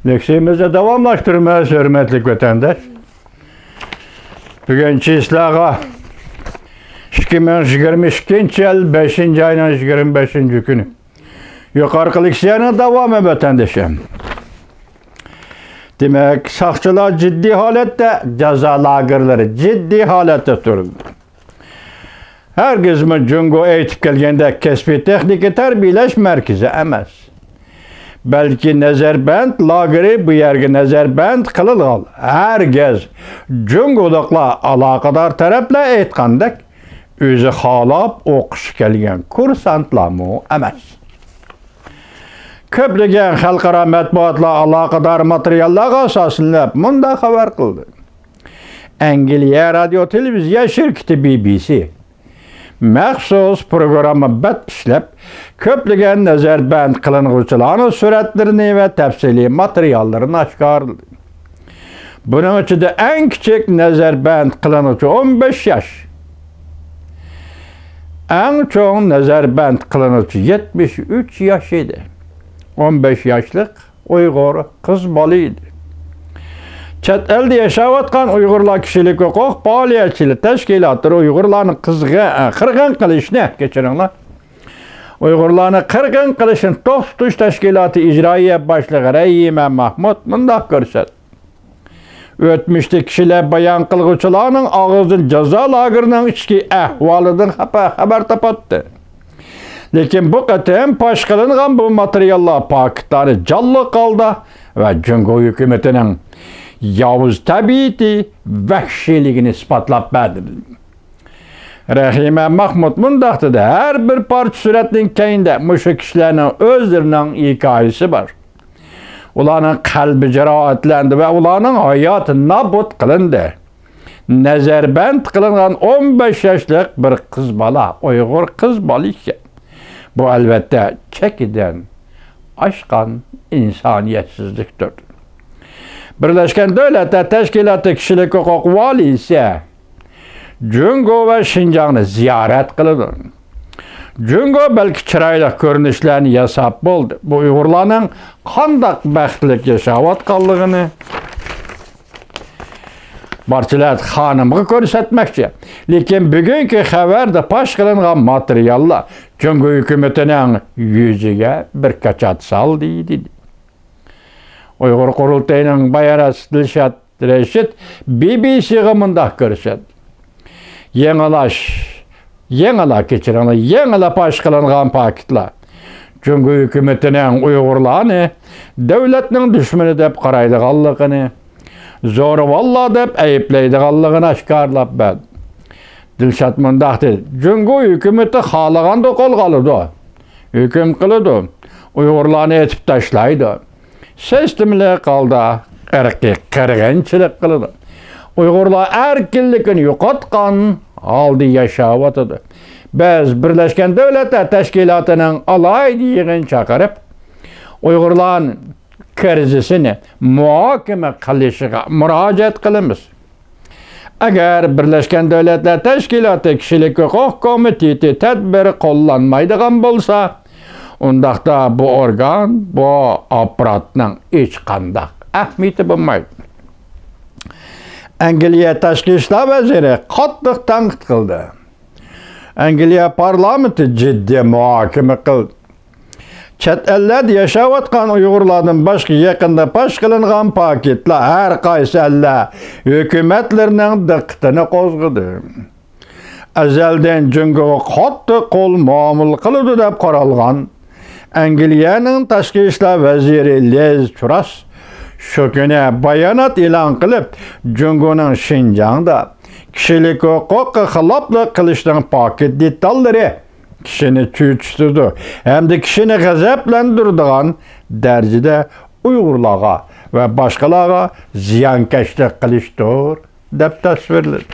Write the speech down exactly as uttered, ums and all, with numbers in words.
لېكسىيىمىزنى داۋاملاشتۇرىمىز، ھۆرمەتلىك ۋەتەنداش. بۈگۈن چىسلاغا ئىككى مىڭ يىگىرمە ئىككىنچى يىل بەشىنچى ئاينىڭ يىگىرمە بەشىنچى كۈنى. يۇقىرىقى لېكسىيەنىڭ داۋامى، ۋەتەندىشىم. دېمەك، ساقچىلار جىددىي ھالەتتە، جازا لاگېرلىرى جىددىي ھالەتتە تۇرىدۇ. ھەرگىزمۇ جۇڭگو ئېيتىپ كەلگەندەك كەسپىي تېخنىكا تەربىيەلەش مەركىزى ئەمەس. بەلكى نەزەربەند لاگېرى بۇ يەرگە نەزەربەند قىلىدىغان، ھەرگىز جۇڭگولۇقلار ئالاقىدار تەرەپلەر ئېيتقاندەك ئۆزى خالاپ ئوقۇشقا كەلگەن كۇرسانتلارمۇ ئەمەس. كۆپلىگەن خەلقئارا مەتبۇئاتلار ئالاقىدار ماتېرىياللارغا ئاساسلىنىپ مۇنداق خەۋەر قىلدى. ئەنگلىيە رادىيو تېلېۋىزىيە شىركىتى بى بى سى مەخسۇس پروگرامما بەت ئىشلەپ، كۆپلىگەن نەزەربەند قىلىنغۇچىلارنىڭ سۈرەتلىرىنى ۋە تەپسىلىي ماتېرىياللىرىنى ئاشكارىلىدى. بۇنىڭ ئىچىدە ئەڭ كىچىك نەزەربەند قىلىنغۇچى ئون بەش ياش. ئەڭ چوڭ نەزەربەند قىلىنغۇچى يەتمىش ئۈچ ياش ئىدى. ئون بەش ياشلىق ئۇيغۇر قىز بالا ئىدى. چەت ئەلدە ياشاۋاتقان ئۇيغۇرلار كىشىلىك ھوقۇق پائالىيەتچىلىرى تەشكىلاتلىرى ئۇيغۇرلارنى قىزغا-، قىرغىن قىلىشنى، كەچۈرۈڭلار، ئۇيغۇرلارنى قىرغىن قىلىشنى توختىتىش تەشكىلاتى ئىجرائىيە باشلىقى رەھىمە مەھمۇد مۇنداق كۆرسەتتى. ئۆتمۈشتە كىشىلەر بايان قىلغۇچىلارنىڭ ئاغزىدىن جازا لاگېرىنىڭ ئىچكى ئەھۋالىدىن خەپە-، خەۋەر تاپاتتى. لېكىن بۇ قېتىم پاش قىلىنغان بۇ ماتېرىياللار پاكىتلارنى جانلىق ھالدا ۋە جۇڭگو ھۆكۈمىتىنىڭ ياۋۇز تەبىئىتى، ۋەھشىيلىكىنى ئىسپاتلاپ بەردى. رەھىمە مەھمۇد مۇنداق دېدى، ھەر بىر پارچە سۈرەتنىڭ كەينىدە مۇشۇ كىشىلەرنىڭ ئۆزلىرىنىڭ ھېكايىسى بار. ئۇلارنىڭ قەلبى جاراھەتلەندى ۋە ئۇلارنىڭ ھاياتى نابۇت قىلىندى. نەزەربەند قىلىنغان ئون بەش ياشلىق بىر قىز بالا، ئۇيغۇر قىز بالا ئىكەن. بۇ، ئەلۋەتتە، چەكىدىن ئاشقان ئىنسانىيەتسىزلىكتۇر. بىرلەشكەن دۆلەتلەر تەشكىلاتى كىشىلىك ھوقۇق ۋالىيسى جۇڭگو ۋە شىنجاڭنى زىيارەت قىلىدۇ. جۇڭگو بەلكى چىرايلىق كۆرۈنۈشلەرنى ياساپ بولدى. بۇ ئۇيغۇرلارنىڭ قانداق بەختلىك ياشاۋاتقانلىقىنى بارچىلىق خانىمغا كۆرسەتمەكچى. لېكىن بۈگۈنكى خەۋەردە پاش قىلىنغان ماتېرىياللار جۇڭگو ھۆكۈمىتىنىڭ يۈزىگە بىر كاچات سالدى، دېدى. ئۇيغۇر قۇرۇلتىيىنىڭ باياناتچىسى دىلشات رەشىت بى بى سىغا مۇنداق كۆرسەتتى. يېڭىلاش، يېڭىلا، كەچۈرۈڭلار، يېڭىلا پاش قىلىنغان پاكىتلار جۇڭگو ھۆكۈمىتىنىڭ ئۇيغۇرلارنى دۆلەتنىڭ دۈشمىنى دەپ قارايدىغانلىقىنى، زورىۋاللار دەپ ئەيىبلەيدىغانلىقىنى ئاشكارىلاپ بەردى. دىلشات مۇنداق دېدى، جۇڭگو ھۆكۈمىتى خالىغاندا قولغا ئالىدۇ، ھۆكۈم قىلىدۇ، ئۇيغۇرلارنى ئېتىپ تاشلايدۇ. سىستېمىلىق ھالدا ئىرقىي قىرغىنچىلىق قىلىدۇ. ئۇيغۇرلار ئەركىنلىكىنى يوقاتقان ھالدا ياشاۋاتىدۇ. بىز بىرلەشكەن دۆلەتلەر تەشكىلاتىنىڭ ئالاھىدە يىغىن چاقىرىپ، ئۇيغۇرلار كىرىزىسىنى مۇھاكىمە قىلىشىغا مۇراجىئەت قىلىمىز. ئەگەر بىرلەشكەن دۆلەتلەر تەشكىلاتى كىشىلىك ھوقۇق كومىتېتى تەدبىر قوللانمايدىغان بولسا، ئۇنداقتا بۇ ئورگان، بۇ ئاپپاراتنىڭ ھېچقانداق ئەھمىيىتى بولمايدۇ. ئەنگلىيە تاشقى ئىشلار ۋەزىرى قاتتىق تەنقىد قىلدى. ئەنگلىيە پارلامېنتى جىددىي مۇھاكىمە قىلدى. چەت ئەللەردە ياشاۋاتقان ئۇيغۇرلاردىن باشقا يېقىندا پاش قىلىنغان پاكىتلار ھەر قايسى ئەللەر ھۆكۈمەتلىرىنىڭ دىققىتىنى قوزغىدى. ئەزەلدىن جۇڭگوغا قاتتىق قول مۇئامىلە قىلىدۇ دەپ قارالغان ئەنگلىيەنىڭ تاشقى ئىشلار ۋەزىرى لىز تۇراس شۇ كۈنى بايانات ئېلان قىلىپ، جۇڭگونىڭ شىنجاڭدا كىشىلىك ھوقۇققا خىلاپلىق قىلىشنىڭ پاكىت دېتاللىرى كىشىنى چۆچۈتىدۇ ھەمدە كىشىنى غەزەپلەندۈرىدىغان دەرىجىدە ئۇيغۇرلارغا ۋە باشقىلارغا زىيانكەشلىك قىلىشتۇر، دەپ تەسۋىرلىدى.